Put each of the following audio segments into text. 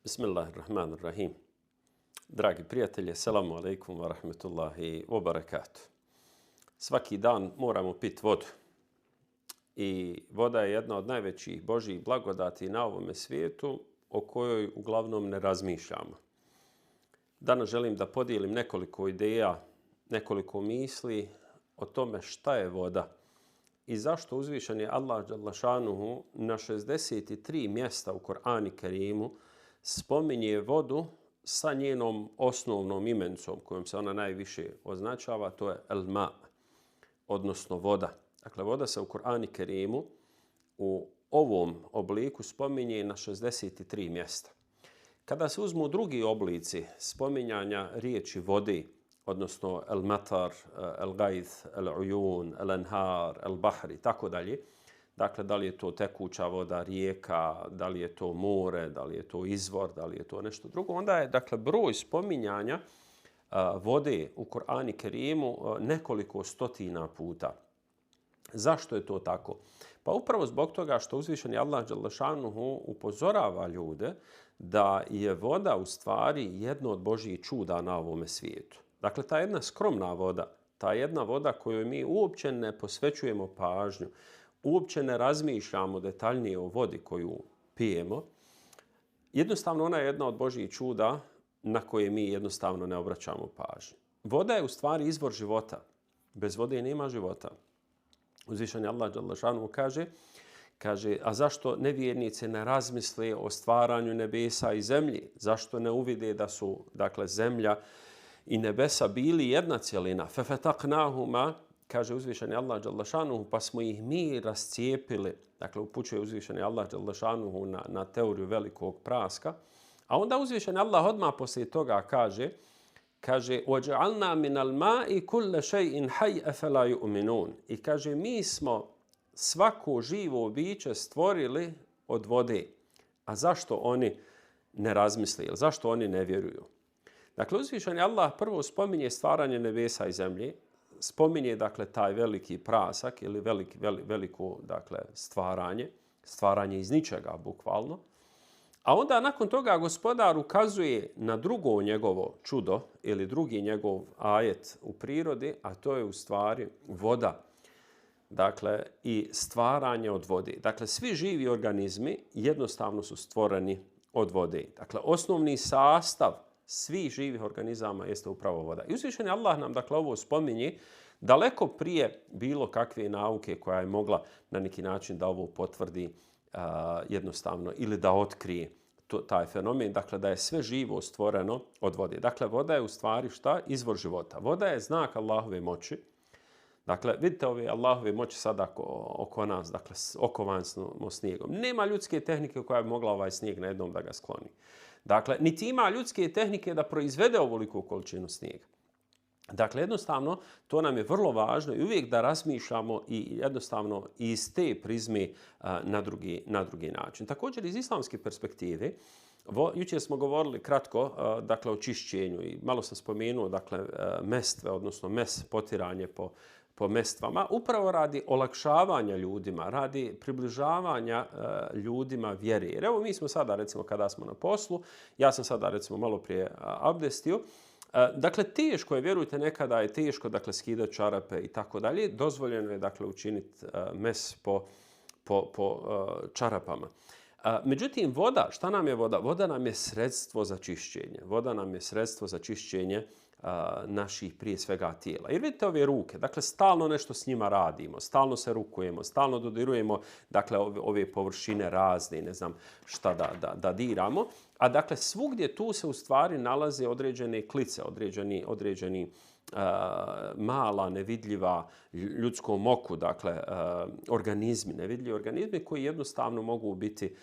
Bismillahirrahmanirrahim. Dragi prijatelji, selamu alaikum wa rahmetullahi wa barakatuh. Svaki dan moramo piti vodu. I voda je jedna od najvećih Božjih blagodati na ovome svijetu o kojoj uglavnom ne razmišljamo. Danas želim da podijelim nekoliko ideja, nekoliko misli o tome šta je voda i zašto uzvišeni Allah dželle šanuhu na 63 mjesta u Kur'anu Kerimu spominje vodu sa njenom osnovnom imenicom kojom se ona najviše označava, to je el-ma, odnosno voda. Dakle, voda se u Kur'anu Kerimu u ovom obliku spominje na 63 mjesta. Kada se uzmu drugi oblici spominjanja riječi vode, odnosno el-matar, el-gajth, el-ujun, el-enhar, el-bahr i tako dalje, dakle, da li je to tekuća voda, rijeka, da li je to more, da li je to izvor, da li je to nešto drugo, onda je dakle, broj spominjanja vode u Kur'anu Kerimu nekoliko stotina puta. Zašto je to tako? Pa upravo zbog toga što uzvišeni Allah dželle šanuhu upozorava ljude da je voda u stvari jedno od Božjih čuda na ovome svijetu. Dakle, ta jedna skromna voda, ta jedna voda koju mi uopće ne posvećujemo pažnju, uopće ne razmišljamo detaljnije o vodi koju pijemo, jednostavno ona je jedna od Božjih čuda na koje mi jednostavno ne obraćamo pažnju. Voda je u stvari izvor života. Bez vode nema života. Uzvišeni Allah dželle šanuhu kaže, a zašto nevjernici ne razmisle o stvaranju nebesa i zemlji? Zašto ne uvide da su, dakle, zemlja i nebesa bili jedna cjelina? Fefetaknahuma, kaže uzvišeni Allah dželle šanuhu, pa smo ih mi rascijepili. Dakle, upućuje uzvišeni Allah dželle šanuhu na teoriju velikog praska. A onda uzvišeni Allah odmah poslije toga kaže وَجَعَلْنَا مِنَ الْمَاءِ كُلَّ شَيْءٍ حَيْ أَفَلَا يُؤْمِنُونَ. I kaže, mi smo svako živo biće stvorili od vode. A zašto oni ne razmisle? Zašto oni ne vjeruju? Dakle, uzvišeni Allah prvo spominje stvaranje nebesa i zemlje, spominje dakle taj veliki prasak ili veliko dakle stvaranje iz ničega bukvalno. A onda nakon toga gospodar ukazuje na drugo njegovo čudo ili drugi njegov ajet u prirodi, a to je u stvari voda. Dakle, i stvaranje od vode. Dakle, svi živi organizmi jednostavno su stvoreni od vode. Dakle, osnovni sastav svih živih organizama jeste upravo voda. I uzvišeni Allah nam dakle ovo spominje daleko prije bilo kakve nauke koja je mogla na neki način da ovo potvrdi jednostavno ili da otkrije taj fenomen, dakle da je sve živo stvoreno od vode. Dakle, voda je u stvari šta? Izvor života. Voda je znak Allahove moći. Dakle, vidite ove Allahove moći sada oko nas, dakle okovani smo snijegom. Nema ljudske tehnike koja bi mogla ovaj snijeg na jednom da ga skloni. Dakle, niti ima ljudske tehnike da proizvede ovoliku količinu snijega. Dakle, jednostavno, to nam je vrlo važno i uvijek da razmišljamo i jednostavno iz te prizme na drugi način. Također, iz islamske perspektive, jučer smo govorili kratko dakle, o čišćenju i malo sam spomenuo dakle, mestve, odnosno potiranje po mestvama, upravo radi olakšavanja ljudima, radi približavanja ljudima vjere. Jer evo mi smo sada, recimo, kada smo na poslu, ja sam sada, recimo, malo prije abdestio, dakle, teško je, vjerujte, nekada je teško, dakle, skidati čarape i tako dalje. Dozvoljeno je, dakle, učiniti mes po čarapama. Međutim, voda, šta nam je voda? Voda nam je sredstvo za čišćenje. Voda nam je sredstvo za čišćenje naših prije svega tijela. Jer vidite ove ruke, dakle, stalno nešto s njima radimo, stalno se rukujemo, stalno dodirujemo, dakle, ove površine razne, ne znam šta da diramo. A dakle, svugdje tu se u stvari nalaze određene klice, određeni mala, nevidljiva ljudskom oku, dakle, organizmi, nevidljivi organizmi koji jednostavno mogu biti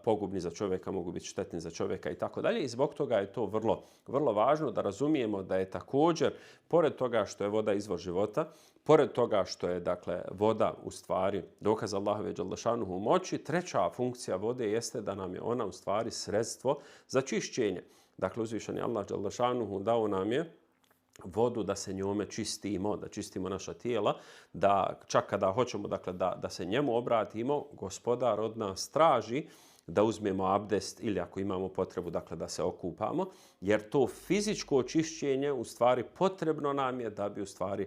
pogubni za čovjeka, mogu biti štetni za čovjeka i tako dalje. I zbog toga je to vrlo, vrlo važno da razumijemo da je također, pored toga što je voda izvor života, pored toga što je, dakle, voda u stvari dokaz Allahove dželle šanuhu moći, treća funkcija vode jeste da nam je ona u stvari sredstvo za čišćenje. Dakle, uzvišeni Allah dželle šanuhu dao nam je vodu da se njome čistimo, da čistimo naša tijela, da čak kada hoćemo, dakle, da se njemu obratimo, gospodar od nas traži da uzmemo abdest ili ako imamo potrebu dakle, da se okupamo, jer to fizičko očišćenje u stvari potrebno nam je da bi u stvari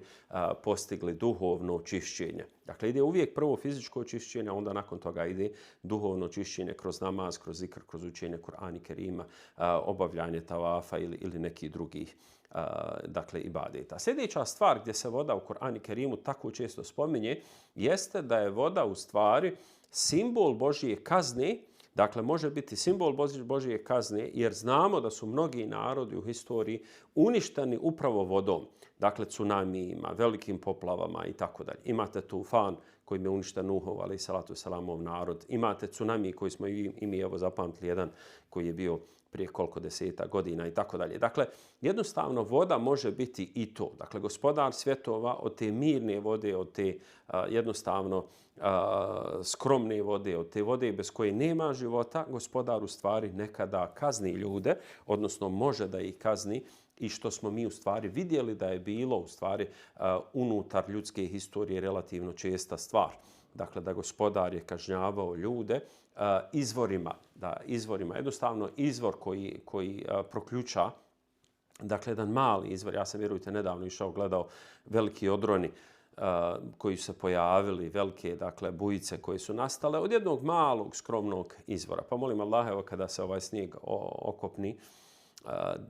postigli duhovno očišćenje. Dakle, ide uvijek prvo fizičko očišćenje, a onda nakon toga ide duhovno očišćenje kroz namaz, kroz zikr, kroz učenje Kur'ana i Kerima, obavljanje tavafa ili nekih drugih dakle, ibadeta. Sljedeća stvar gdje se voda u Kur'anu i Kerimu tako često spominje jeste da je voda u stvari simbol Božje kazne. Dakle, može biti simbol Božje kazne jer znamo da su mnogi narodi u historiji uništeni upravo vodom. Dakle, tsunamijima, velikim poplavama i tako dalje. Imate Tufan kojim je uništen Nuhov, ali i salatu selamov narod. Imate tsunami koji smo i mi evo zapamtili jedan koji je bio prije koliko deseta godina i tako dalje. Dakle, jednostavno voda može biti i to. Dakle, gospodar svjetova od te mirne vode, od te jednostavno skromne vode, od te vode bez koje nema života, gospodar u stvari nekada kazni ljude, odnosno može da ih kazni i što smo mi u stvari vidjeli da je bilo u stvari unutar ljudske historije relativno česta stvar. Dakle, da gospodar je kažnjavao ljude izvorima. Jednostavno izvor koji proključa, dakle, jedan mali izvor. Ja sam, vjerujte, nedavno gledao veliki odroni koji su se pojavili, velike dakle, bujice koje su nastale od jednog malog, skromnog izvora. Pa molim Allah, evo kada se ovaj snijeg okopni,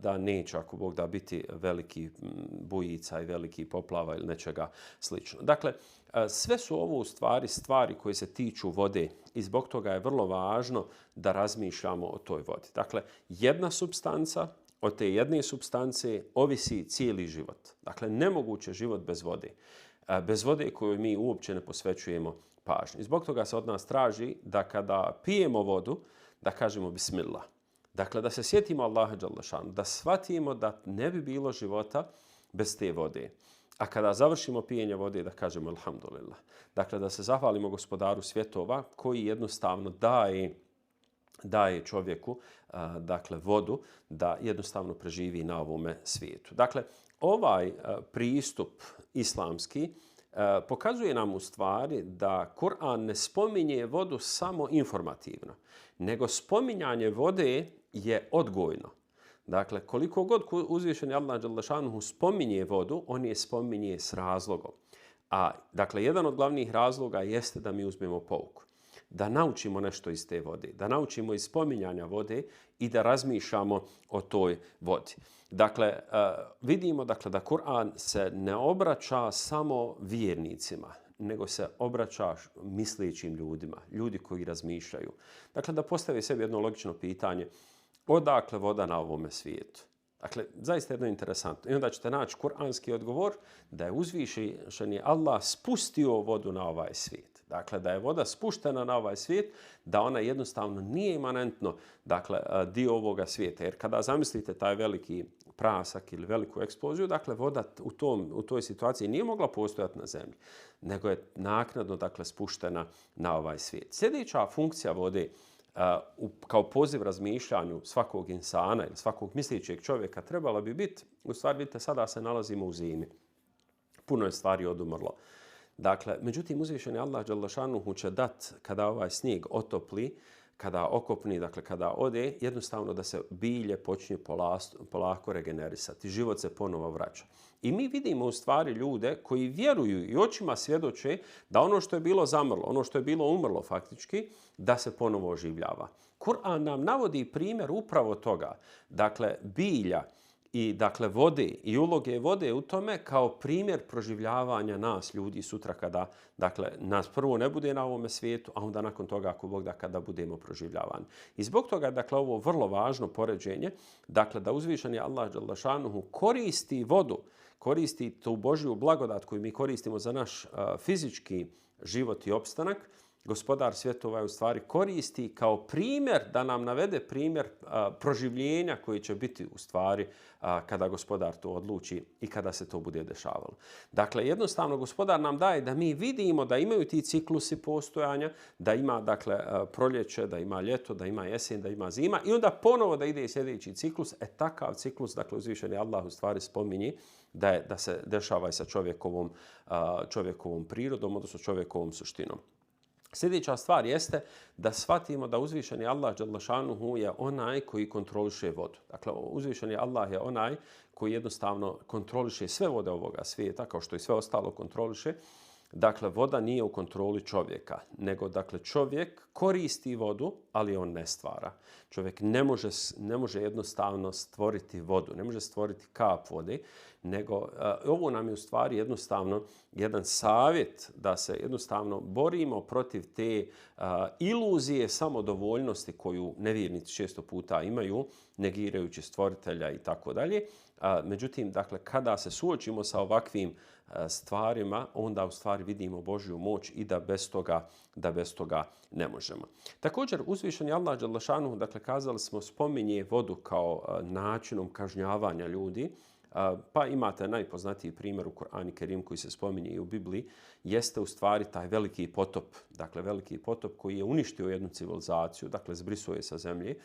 da neće, ako Bog da, biti veliki bujica i veliki poplava ili nečega slično. Dakle, sve su ovo u stvari koje se tiču vode i zbog toga je vrlo važno da razmišljamo o toj vodi. Dakle, jedna supstanca, od te jedne supstance ovisi cijeli život. Dakle, nemoguće život bez vode. Bez vode koju mi uopće ne posvećujemo pažnju. I zbog toga se od nas traži da kada pijemo vodu, da kažemo bismillah. Dakle, da se sjetimo Allaha dželle šanu, da shvatimo da ne bi bilo života bez te vode. A kada završimo pijenje vode, da kažemo alhamdulillah. Dakle, da se zahvalimo gospodaru svjetova koji jednostavno daje čovjeku dakle, vodu da jednostavno preživi na ovome svijetu. Dakle, ovaj pristup islamski pokazuje nam u stvari da Kur'an ne spominje vodu samo informativno, nego spominjanje vode je odgojno. Dakle, koliko god uzvišeni Allah dželle šanuhu spominje vodu, on je spominje s razlogom. A dakle, jedan od glavnih razloga jeste da mi uzmemo pouku. Da naučimo nešto iz te vode, da naučimo iz spominjanja vode i da razmišljamo o toj vodi. Dakle, vidimo dakle, da Kur'an se ne obraća samo vjernicima, nego se obraća mislećim ljudima, ljudi koji razmišljaju. Dakle, da postave sebi jedno logično pitanje, odakle voda na ovome svijetu? Dakle, zaista jedno interesantno. I onda ćete naći kuranski odgovor da je uzvišeni Allah spustio vodu na ovaj svijet. Dakle, da je voda spuštena na ovaj svijet, da ona jednostavno nije imanentno dakle, dio ovoga svijeta. Jer kada zamislite taj veliki prasak ili veliku eksploziju, dakle, voda u toj situaciji nije mogla postojati na zemlji, nego je naknadno dakle, spuštena na ovaj svijet. Sljedeća funkcija vode kao poziv razmišljanju svakog insana ili svakog mislećeg čovjeka trebala bi biti, u stvari vidite, sada se nalazimo u zimi. Puno je stvari odumrlo. Dakle, međutim, uzvišeni Allah dželle šanuhu će dat kada ovaj snijeg otopli, kada okopni, dakle kada ode, jednostavno da se bilje počne polako regenerisati. Život se ponovo vraća. I mi vidimo u stvari ljude koji vjeruju i očima svjedoče da ono što je bilo zamrlo, ono što je bilo umrlo faktički, da se ponovo oživljava. Kur'an nam navodi primjer upravo toga. Dakle, bilja i dakle vode i uloge vode u tome kao primjer proživljavanja nas ljudi sutra kada dakle nas prvo ne bude na ovome svijetu, a onda nakon toga ako Bog da kada budemo proživljavani. I zbog toga dakle ovo vrlo važno poređenje, dakle da uzvišeni Allah dželle šanuhu koristi vodu, koristi tu Božju blagodat koju mi koristimo za naš fizički život i opstanak. Gospodar svjetova je u stvari koristi kao primjer da nam navede primjer proživljenja koji će biti u stvari kada gospodar to odluči i kada se to bude dešavalo. Dakle, jednostavno gospodar nam daje da mi vidimo da imaju ti ciklusi postojanja, da ima dakle proljeće, da ima ljeto, da ima jesen, da ima zima i onda ponovo da ide sljedeći ciklus. Takav ciklus, dakle uzvišeni Allah u stvari spominje da se dešava i sa čovjekovom prirodom, odnosno čovjekovom suštinom. Sljedeća stvar jeste da shvatimo da uzvišeni Allah dželle šanuhu je onaj koji kontroliše vodu. Dakle, uzvišeni Allah je onaj koji jednostavno kontroliše sve vode ovoga svijeta, kao što i sve ostalo kontroliše. Dakle, voda nije u kontroli čovjeka, nego dakle, čovjek koristi vodu, ali on ne stvara. Čovjek ne može jednostavno stvoriti vodu, ne može stvoriti kap vode, nego ovo nam je u stvari jednostavno jedan savjet da se jednostavno borimo protiv te iluzije samodovoljnosti koju nevjernici često puta imaju, negirajući stvoritelja i tako dalje. Međutim, dakle, kada se suočimo sa ovakvim stvarima, onda u stvari vidimo Božju moć i da bez toga ne možemo. Također, uzvišeni Allah dželle šanuhu, dakle, kazali smo, spominje vodu kao načinom kažnjavanja ljudi. Pa imate najpoznatiji primjer u Kur'anu Kerim koji se spominje i u Bibliji, jeste u stvari taj veliki potop. Dakle, veliki potop koji je uništio jednu civilizaciju, dakle, zbrisao je sa zemlje,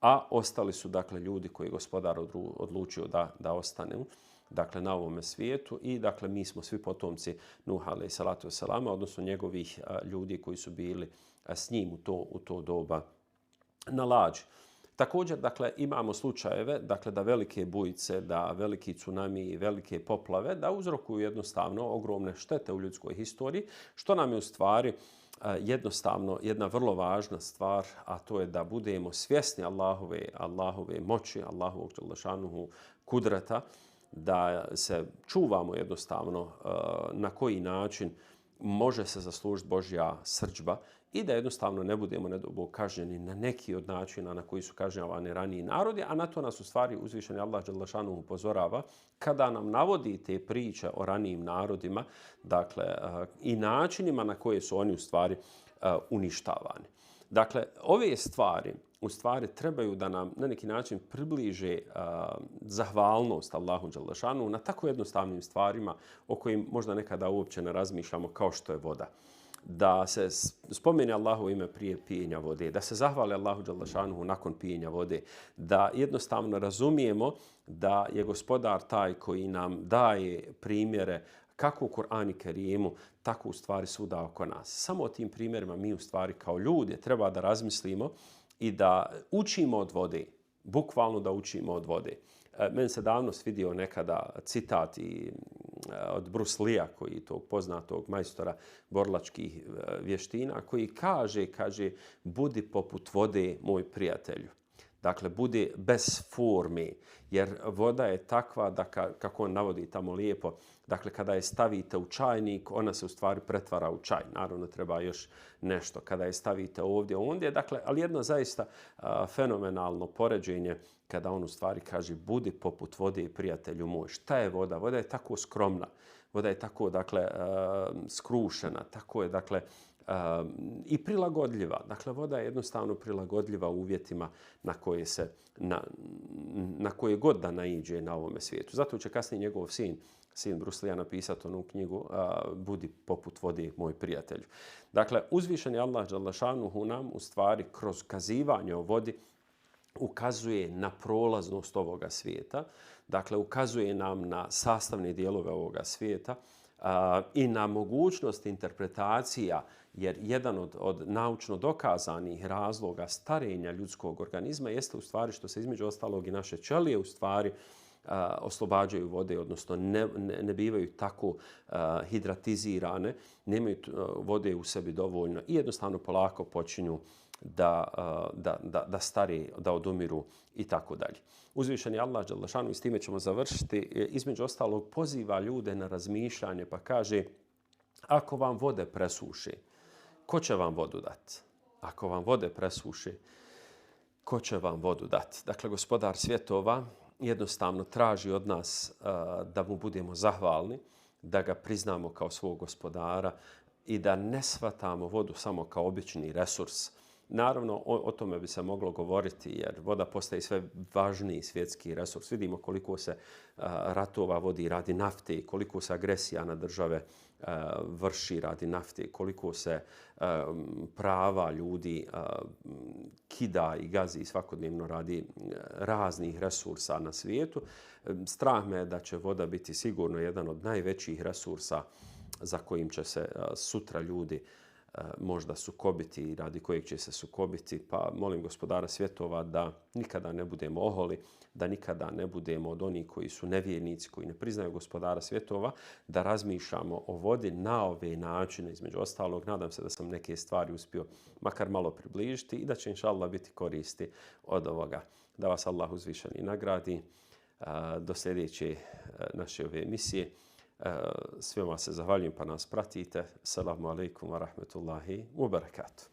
a ostali su, dakle, ljudi koji je gospodar odlučio da ostanu, dakle, na ovome svijetu. I, dakle, mi smo svi potomci Nuha alejhi salatu vesselama, odnosno njegovih ljudi koji su bili s njim u to doba na lađi. Također, dakle, imamo slučajeve, dakle, da velike bujice, da veliki tsunami, velike poplave, da uzrokuju jednostavno ogromne štete u ljudskoj historiji, što nam je u stvari jednostavno jedna vrlo važna stvar, a to je da budemo svjesni Allahove moći, Allahovog dželle šanuhu kudreta, da se čuvamo jednostavno na koji način može se zaslužiti Božja srdžba i da jednostavno ne budemo nedugo kažnjeni na neki od načina na koji su kažnjavani raniji narodi, a na to nas u stvari uzvišeni Allah dželle šanuhu upozorava kada nam navodi te priče o ranijim narodima, dakle, i načinima na koje su oni u stvari uništavani. Dakle, ove stvari u stvari trebaju da nam na neki način približe zahvalnost Allahu dželle šanuhu na tako jednostavnim stvarima o kojim možda nekada uopće ne razmišljamo, kao što je voda. Da se spomene Allahu ime prije pijenja vode, da se zahvali Allahu dželle šanuhu nakon pijenja vode, da jednostavno razumijemo da je gospodar taj koji nam daje primjere kako u Kur'anu Kerimu, tako u stvari svuda oko nas. Samo o tim primjerima mi u stvari kao ljudi treba da razmislimo i da učimo od vode, bukvalno da učimo od vode. Meni se davno svidio nekada citat od Bruce Leea, koji tog poznatog majstora borilačkih vještina, koji kaže, budi poput vode, moj prijatelju. Dakle, budi bez forme, jer voda je takva da, kako on navodi tamo lijepo, dakle, kada je stavite u čajnik, ona se u stvari pretvara u čaj. Naravno, treba još nešto. Kada je stavite ovdje, ondje, dakle, ali jedno zaista fenomenalno poređenje kada on u stvari kaže, budi poput vode, prijatelju moj. Šta je voda? Voda je tako skromna. Voda je tako, dakle, skrušena. Tako je, dakle, i prilagodljiva. Dakle, voda je jednostavno prilagodljiva uvjetima na koje god da naiđe na ovome svijetu. Zato će kasnije njegov sin Bruce Leea napisati onu knjigu Budi poput vode, moj prijatelju. Dakle, uzvišeni Allah dželle šanuhu nam u stvari kroz kazivanje o vodi ukazuje na prolaznost ovoga svijeta. Dakle, ukazuje nam na sastavne dijelove ovoga svijeta i na mogućnost interpretacija, jer jedan od naučno dokazanih razloga starenja ljudskog organizma jeste u stvari što se između ostalog i naše ćelije u stvari oslobađaju vode, odnosno ne bivaju tako hidratizirane, nemaju vode u sebi dovoljno i jednostavno polako počinju da stari, da odumiru i tako dalje. Uzvišeni Allah dželle šanuhu, i s time ćemo završiti, između ostalog poziva ljude na razmišljanje pa kaže, ako vam vode presuši, ko će vam vodu dati? Ako vam vode presuši, ko će vam vodu dati? Dakle, gospodar svjetova jednostavno traži od nas da mu budemo zahvalni, da ga priznamo kao svog gospodara i da ne shvatamo vodu samo kao obični resurs. Naravno, o tome bi se moglo govoriti jer voda postaje sve važniji svjetski resurs. Vidimo koliko se ratova vodi radi nafte, koliko se agresija na države vrši radi nafte, koliko se prava ljudi kida i gazi svakodnevno radi raznih resursa na svijetu. Strah me je da će voda biti sigurno jedan od najvećih resursa za kojim će se sutra ljudi možda sukobiti, radi kojeg će se sukobiti. Pa molim Gospodara svjetova da nikada ne budemo oholi, da nikada ne budemo od onih koji su nevjernici, koji ne priznaju Gospodara svjetova, da razmišljamo o vodi na ove načine. Između ostalog, nadam se da sam neke stvari uspio makar malo približiti i da će inšallah biti koristi od ovoga. Da vas Allah uzvišeni nagradi. Do sljedeće naše ove emisije. Svima se zahvaljujem pa nas pratite. Assalamu alaikum wa rahmetullahi wa barakatuh.